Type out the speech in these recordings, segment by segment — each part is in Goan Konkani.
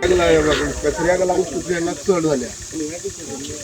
कचऱ्याक लागून कुत्री हांगा चड जाल्या.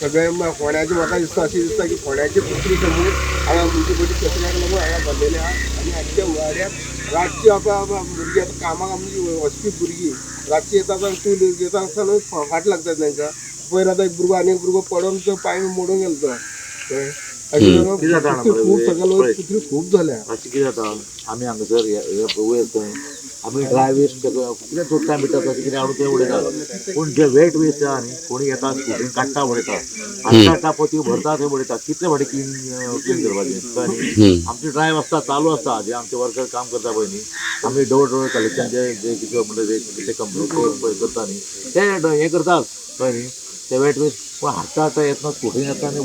सगळे फोंड्याची म्हाका दिसता, अशें दिसता की फोंड्याची कुत्री समोर हांगा म्युनिसिपालिटी कचऱ्याक लागून हांगा भरलेले आहा. आनी आख्ख्या वाड्याक रातची आतां भुरगीं आतां कामाक आमची वचपी भुरगीं रातची येता आसतना तूं येता आसतना फाट लागता तांकां. पयर आतां एक भुरगो आनी एक भुरगो पडोन तो पांय मोडून गेलो तो. कळ्ळें? अशें कितें जाता कुत्री खूब सगळ्या कुत्री खूब जाल्या. अशें कितें जाता, आमी हांगासर वयर थंय आमी ड्राय वेस्ट कितें चोरता बिट्टा तशें कितें हाडून थंय उडयतात. पूण जे वेट वेस्ट आहा न्ही, कोणी येता स्कुटीन काडटा उडयता, हाडटा हाडटा पोती भरता थंय उडयता. कितले फावटी क्लीन क्लीन करपाचें, कळ्ळें न्ही? आमची ड्रायव आसता, चालू आसता, जे आमचे वर्कर काम करता पळय न्ही, आमी डोर डोर कलेक्शन जे जे कितें म्हणटा ते कितें कंप्लेन पळय करता न्ही, ते हें करतात, कळ्ळें न्ही? ते वेट वेस्ट पूण हाडटा हाडटा येतना स्कुटीन येता आनी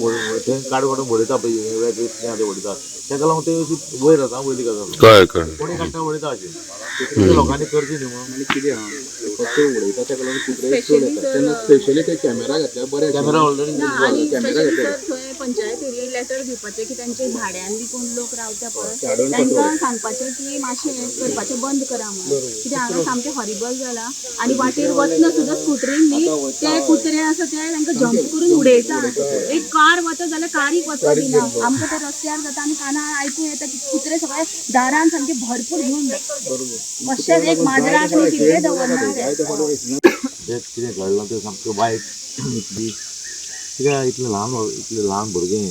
थंय काडून काडून उडयता पळय, वेट वेस्ट कितें आहा तें उडयता. ताका लागून ते अशी वयर जाता वयली गजाल. कळ्ळें कळ्ळें. कोणी काडटा उडयता अशें ते लोकांनी करचें न्ही म्हणून. आनी कितें आहा, फक्त उडयता ताका लागून कुत्रे चड येता तेन्ना स्पेशली ते कॅमेरा घातल्यार बरें. कॅमेरा ऑलरेडी ना, आनी कॅमेरा स्पेशली घेतले. सर थंय पंचायत एरिये लेटर दिवपाचें की तांचे भाड्यान बी कोण लोक रावता पळय धाडून तांकां सांगपाचें की मातशें हें करपाचें बंद करा म्हणून. कित्याक हांगा सामकें हॉरिबल जालां आनी वाटेर वतना सुद्दां स्कुटरीन न्ही ते कुत्रे आसा ते तांकां जंप करून उडयता. एक कार वता जाल्यार कारीक वचपाक दिना. आमकां ते रस्त्यार जाता आनी कानार आयकूं येता की कुत्रे सगळे दारान सामके भरपूर घेवन कशेंच एक माजराक न्ही कितें दवरना ते. तें कितें घडलां तें सामकें वायट. इतली कित्याक इतलें ल्हान, इतलें ल्हान भुरगें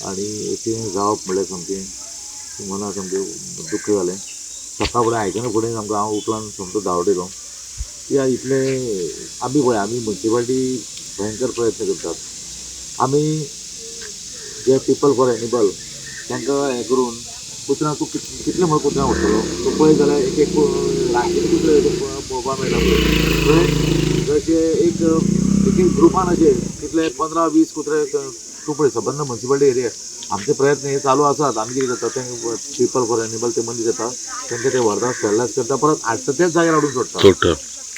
आनी अशें जावप म्हणल्यार सामकें मनाक सामकें दुख्ख जालें. सकाळ फुडें आयकना फुडें सामको हांव उठलान सामको धांवत येयलो. कित्याक इतलें आमी पळय, आमी म्युनिसिपालिटी भयंकर प्रयत्न करतात. आमी जे पिपल फॉर एनिमल तांकां हें करून कुत्र्यांक तूं कितले म्हणून कुत्र्यांक व्हरतलो? तूं पळयत जाल्यार एक एक राशीन कुत्रे पळोवपाक मेळटा पळय. थंय जशे एक एक एक ग्रुपान अशे कितले 15-20 कुत्रे तूं पळय सबंद म्युनिसिपालिटी एरिया. आमचे प्रयत्न हे चालू आसात. आमी कितें करता, ते पिपल फॉर एनिमल ते मनीस येता तांकां ते व्हरता, स्टरलायज करता, परत हाडटा त्याच जाग्यार हाडून सोडटा. सोडटा.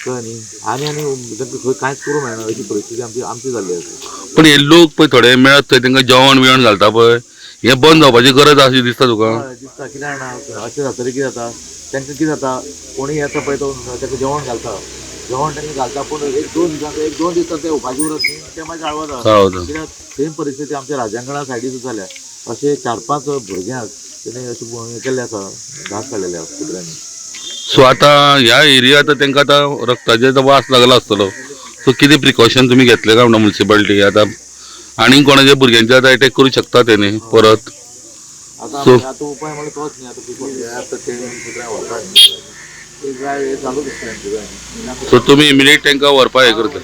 कळ्ळें न्ही? आनी आनी तांकां खंय कांयच करूं मेळना अशी परिस्थिती आमची आमची जाल्ली आसा. पण हे लोक पळय थोडे मेळत थंय तांकां जेवण बिवण घालता पळय, हें बंद जावपाची गरज आसा अशी दिसता तुका? हय दिसता. कितें जाणा, अशें जातकीर कितें जाता तांकां, कितें जाता, कोणूय येता पळय तो ताका जेवण घालता, जेवण तांकां घालता, पूण एक दोन दिसांक, एक दोन दिसां ते उपाशी उरत न्ही, ते मागीर चाळवता. चाळवता. कित्याक सेम परिस्थिती आमच्या राजांगणा सायडी सुद्दां जाल्या. अशे 4-5 भुरग्यांक तेणी अशें हें केल्लें आसा, घास काडलेले आसा कुत्र्यांनी. सो आतां ह्या एरिया आतां तांकां आतां रक्ताचेर तो वास लागला आसतलो, सो कितें प्रिकॉशन तुमी घेतले काय म्हणटा म्युनिसिपालिटी? आतां आनीक कोणाच्या भुरग्यांचेर आतां एटॅक करूं शकता तेणी परत. आतां आतां उपाय म्हणल्यार तोच न्ही, आतां आतां ते कुत्र्यांक व्हरता न्ही, ते ड्रायव हे चालूच आसता तेंचे. सो तुमी इमिडिएट तांकां व्हरपाक हें करता.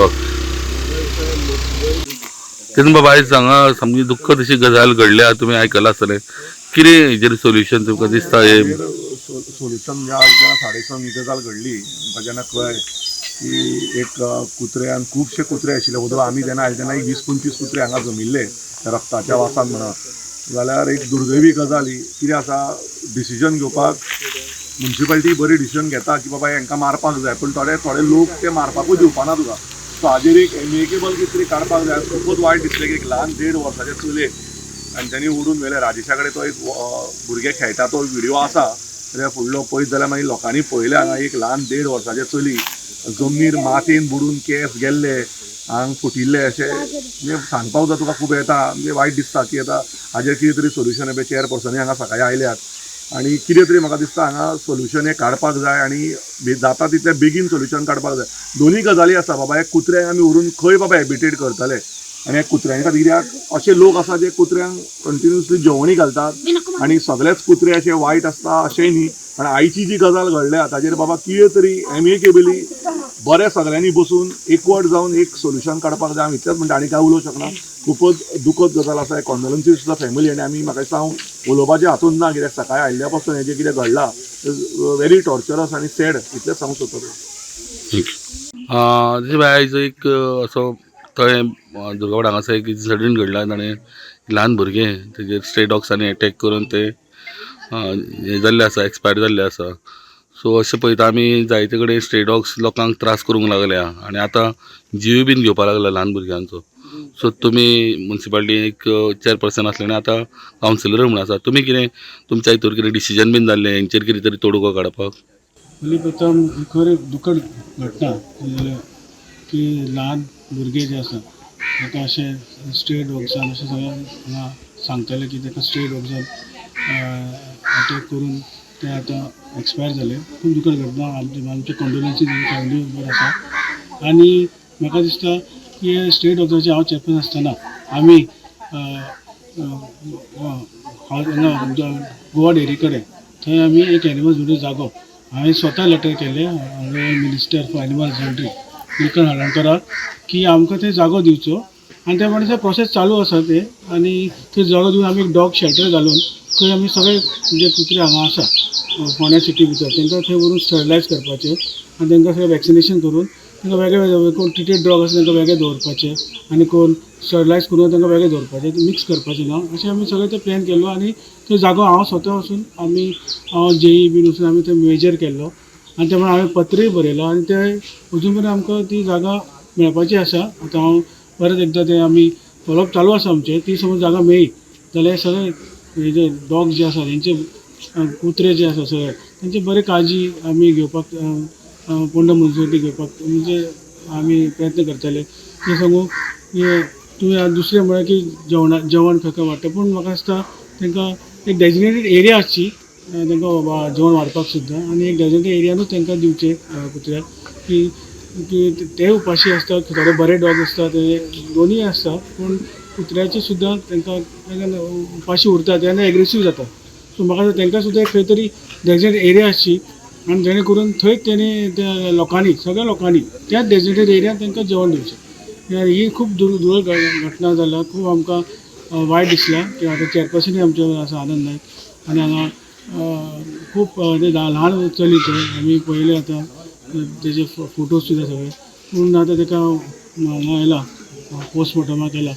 ओके तेन्ना बाबा आयज हांगा सामकी दुख्खद अशी गजाल घडल्या, तुमी आयकलां आसतलें. कितें हेजेर सोल्युशन तुमकां दिसता हे? सोल्युशन म्हणजे आज जेन्ना 6:30 ही गजाल घडली, आमकां जेन्ना कळ्ळें की एक कुत्र्यान, खुबशे कुत्रे आशिल्ले. वोदोळ आमी जेन्ना आयले तेन्ना एक 20-25 कुत्रे हांगा जमिल्ले रक्ताच्या वासान म्हणा जाल्यार एक दुर्दैवी गजाल ही. कितें आसा, डिसिजन घेवपाक म्युनिसिपालिटी बरी डिसिजन घेता की बाबा हांकां मारपाक जाय, पूण थोडे थोडे लोक ते मारपाकूय दिवपाना तुका. सो हाजेर एक एमिकेबल कितें तरी काडपाक जाय. खुबूच वायट दिसलें की एक ल्हान 1.5 वर्साचे चलयेक तांच्यांनी ओडून व्हेलें. राजेशा कडेन तो एक भुरगे खेळटा तो व्हिडियो आसा, जाल्यार फुडलो पळयत जाल्यार मागीर लोकांनी पळयलें हांगा एक ल्हान 1.5 वर्साचें चली जमनीर मातयेन बुडून, केंस गेल्ले, आंग फुटिल्ले, अशें म्हणजे सांगपाक सुद्दां तुका खूब येता, म्हणजे वायट दिसता की आतां हाजेर कितें तरी सोल्युशन. हें चेअरपर्सनूय हांगा सकाळीं आयल्यात आनी कितें तरी म्हाका दिसता हांगा सोल्युशन हें काडपाक जाय आनी जाता तितलें बेगीन सोल्युशन काडपाक जाय. दोनूय गजाली आसा बाबा, ह्या कुत्र्यांक आमी व्हरून खंय बाबा हॅबिटेट करतले आनी ह्या कुत्र्यां खातीर कित्याक अशे लोक आसा जे कुत्र्यांक कंटिन्युअसली जेवणूय घालतात आनी सगळेच कुत्रे अशे वायट आसता अशेंय न्ही. कारण आयची जी गजाल घडल्या ताजेर बाबा कितें तरी एमिकेबली बरें सगळ्यांनी बसून एकवट जावन एक सोल्युशन काडपाक जाय. हांव इतलेंच म्हणटा आनी कांय उलोवंक शकना. खूबच दुखद गजाल आसा. कॉन्डोलन्सीस टू the family. आनी आमी म्हाका दिसता हांव उलोवपाच्या हातून ना, कित्याक सकाळी आयिल्ल्या पासून हें जें कितें घडलां व्हेरी टॉर्चरस आनी सॅड, इतलेंच सांगूंक सोदता. जशें भाई आयज एक असो थंय दुर्गावाड हांगासर एक इन्सिडंट घडला, ताणें ल्हान भुरगें तेजेर स्ट्रे डॉग्सांनी एटॅक करून ते हें जाल्लें आसा, एक्सपायर जाल्लें आसा. सो अशें पळयता आमी जायते कडेन स्ट्रे डॉग्स लोकांक त्रास करूंक लागल्या आनी आतां जीव बीन घेवपाक लागला ल्हान भुरग्यांचो. सो तुमी म्युनिसिपालिटी एक चेअरपर्सन आसले आनी आतां कावन्सिलर म्हणून आसा, तुमी कितें तुमच्या हितूर कितें डिसिजन बीन जाल्लें हेंचेर कितें तरी तोडगो काडपाक? पयलीं प्रथम ही खरी दुखद घटना की ल्हान भुरगे जे आसा ताका अशें स्ट्रे डॉग्सान अशें सगळें हांगा सांगताले की ताका स्ट्रे डॉग्सान अटॅक करून ते आतां एक्सपायर जाले. खूब दुखद घटना. आमचे आमचे कंडोलन्सीस फॅमिली बरें आसा. आनी म्हाका दिसता की स्ट्रे डॉग्साचे हांव चॅरपर्सन आसतना आमी हांगा गोवा डेअरी कडेन थंय आमी एक एनिमल हजबंड्री जागो हांवें स्वता लेटर केलें minister for animal husbandry Nilkanth हळर्णकराक की आमकां थंय जागो दिवचो. आनी त्या प्रमाणे प्रोसेस चालू आसा ते आनी थंय जागो दिवन आमी एक डॉग शेल्टर घालून थंय आमी सगळे जे कुत्रे हांगा आसा फोंड्या सिटी भितर तांकां थंय व्हरून स्टरलायज करपाचें आनी तांकां सगळें वॅक्सिनेशन करून तांकां वेगळे वेगळे कोण ट्रिटेड डॉग आसा तांकां वेगळे दवरपाचे आनी कोण स्टरलायज करून तांकां वेगळे दवरपाचे, मिक्स करपाचे ना, अशें आमी सगळें ते प्लॅन केल्लो. आनी थंय जागो हांव स्वता वचून आमी हांव जेई बीन वचून आमी थंय मेजर केल्लो आनी त्या प्रमाणे हांवें पत्रूय बरयलां आनी ते अजून मेरेन आमकां ती जागा मेळपाची आसा. आतां हांव परत एकदां ते आमी फॉलोअप चालू आसा आमचें. ती समज जागा मेळ्ळी जाल्यार सगळे हे जे डॉग जे आसा तेंचे कुत्रे जे आसा सगळे तेंची बरी काळजी आमी घेवपाक पोंडा मुन्सिपालिटी घेवपाक म्हणजे आमी प्रयत्न करतले. तें सांगू की तुवें दुसरें म्हळ्यार की जेवण खंय वाडटा, पूण म्हाका दिसता तांकां एक डेजिग्नेटेड एरिया आसची तांकां जेवण वाडपाक सुद्दां आनी एक डेजिग्नेटेड एरियानूच तांकां दिवचें कुत्र्याक की की ते उपाशी आसता, थोडे बरे डॉग आसता ते दोनूय आसता, पूण कुत्र्याचे सुद्दां तांकां उपाशी उरता तेन्ना एग्रेसीव जाता. सो म्हाका तांकां सुद्दां एक खंय तरी डेजिग्नेटेड एरिया आसची आनी जेणे करून थंय तेणी त्या लोकांनी सगळ्या लोकांनी त्याच डेजिग्नेटेड एरियान तांकां जेवण दिवचें. ही खूब दुर्दैव घटना जाल्या, खूब आमकां वायट दिसलां की आतां चॅरपर्सनूय आमचे आसा आनंद नायक आनी हांगा खूब ल्हान चली तें आमी पळयलें आतां तेजे फोटोज सुद्दां सगळे, पूण आतां ताका हांगा येला पोस्टमॉर्टमाक केला.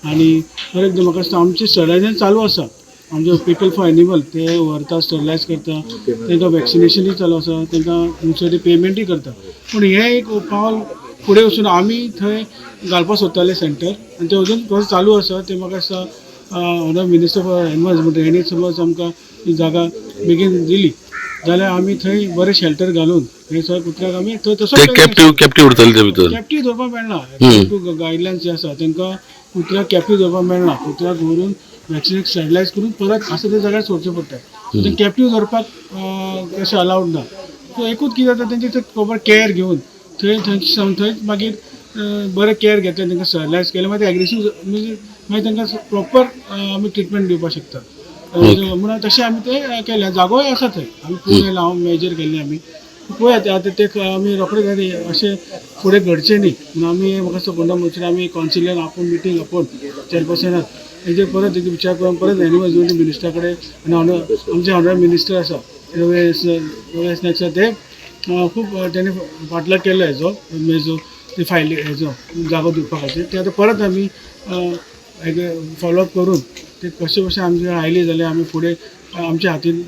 आनी परत एकदां म्हाका दिसता आमचें स्टरलायजेशन चालू आसा, आमचे पिपल फॉर एनिमल ते व्हरता स्टरलायज करता, तांकां वॅक्सिनेशनूय चालू आसा, तांकां मुन्सिपालिटी पेमेंटूय करता. पूण हें एक पावल फुडें वचून आमी थंय घालपाक सोदताले सेंटर आनी तें अजून प्रोसेस चालू आसा. तें म्हाका दिसता honourable minister for animal husbandry हेणी समज आमकां ही जागा बेगीन दिली जाल्यार आमी थंय बरें शेल्टर घालून हे सगळे कुत्र्याक आमी थंय तसो ते कॅप्टीव उरतले ते भितर, कॅप्टीव दवरपाक मेळना. गायडलायन्स जे आसा तांकां कुत्र्याक कॅप्टीव दवरपाक मेळना, कुत्र्याक व्हरून वॅक्सिनेट स्टरलायज करून परत आसा त्या जाग्यार सोडचें पडटा. ते कॅप्टीव दवरपाक तशें अलावड ना. सो एकूच कितें जाता तेंचे थंय प्रॉपर केअर घेवन थंय थंय थंयच मागीर बरें केअर घेतलें तांकां स्टरलायज केलें मागीर एग्रेसीव म्हणजे मागीर तांकां प्रॉपर आमी ट्रिटमेंट दिवपाक शकता. म्हणून तशें आमी तें केलें. जागोय आसा थंय आमी पळोवन हांव मेजर केल्लें आमी पळयात आतां ते आमी रोखडे अशें फुडें घडचें न्ही म्हणून आमी म्हाका दिसता पोंडा मुन्सिपालिटी आमी कावन्सिलर आपोवन मिटींग आपोवन चेअरपर्सनाक हेजेर परत एक विचार करून परत एनिमल हजबंड्री मिनिस्टरा कडेन आनी आमचे ऑनरेबल मिनिस्टर आसा रमेश नायक सर ते खूब तेणी फाटलाग केल्लो हेजो हेजो ते फायली हेजो जागो दिवपा खातीर ते आतां परत आमी फॉलोअप करून ते कशें कशें आमचे आयले जाल्यार आमी फुडें आमच्या हातीन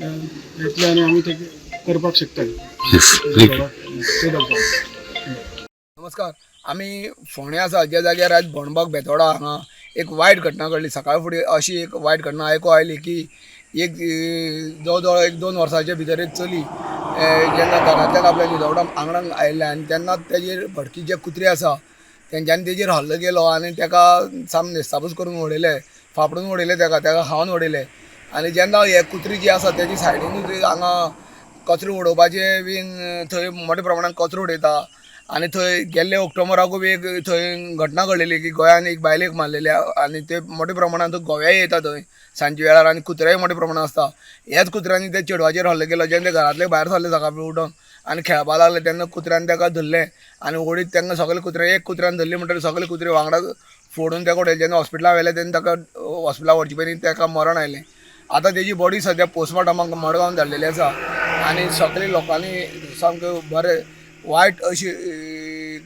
येतले आनी आमी ते करपाक शकता. नमस्कार, आमी फोंडें आसा ज्या जाग्यार आयज बोणबाग बेतोडा हांगा एक वायट घटना घडली. सकाळ फुडें अशी एक वायट घटना आयकूंक आयली की एक जवळ जवळ 1-2 वर्सांच्या भितर एक चली जेन्ना घरांतल्यान आपल्या न्हिदवटा आंगणान आयिल्लें आनी तेन्ना तेजेर भटकी जे कुत्रे आसा तेंच्यांनी तेजेर हल्लो केलो आनी तेका साम नेस्तापूस करून उडयलें, फापडून उडयलें, तेका तेका खावन उडयलें. आनी जेन्ना हे कुत्री जी आसा तेजी सायडीनूच हांगा कचरो उडोवपाचें बीन थंय मोठ्या प्रमाणान कचरो उडयता. आनी थंय गेल्ले ऑक्टोबराकूय बी एक थंय घटना घडलेली की गोंयान एक बायलेक मारलेली आनी ते मोठ्या प्रमाणान थंय गोव्याय येता थंय सांजचे वेळार आनी कुत्रेय मोठ्या प्रमाणान आसता. ह्याच कुत्र्यांनी त्या चेडवाचेर हल्लो केलो. जेन्ना ते घरांतले भायर सरले सकाळी उठोन आनी खेळपाक लागले तेन्ना कुत्र्यान ताका धरलें आनी ओडीत तांकां सगळे कुत्रे एक कुत्र्यान धरले म्हणटकीर सगळे कुत्रे वांगडा फोडून ताका उडयले. जेन्ना हॉस्पिटलान व्हेले तेन्ना ताका हॉस्पिटलान व्हरचे पयलीं ताका मरण आयलें. आतां तेजी बॉडी सद्या पोस्टमॉर्टमाक मडगांव धाडलेली आसा आनी सगळे लोकांनी सामकें बरें वायट अशी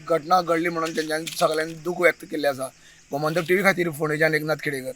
घटना घडली म्हणून तेंच्यांनी सगळ्यांनी दूख व्यक्त केल्ली आसा. गोमंतक टीव्ही खातीर फोंडेच्यान एकनाथ खेडेकर.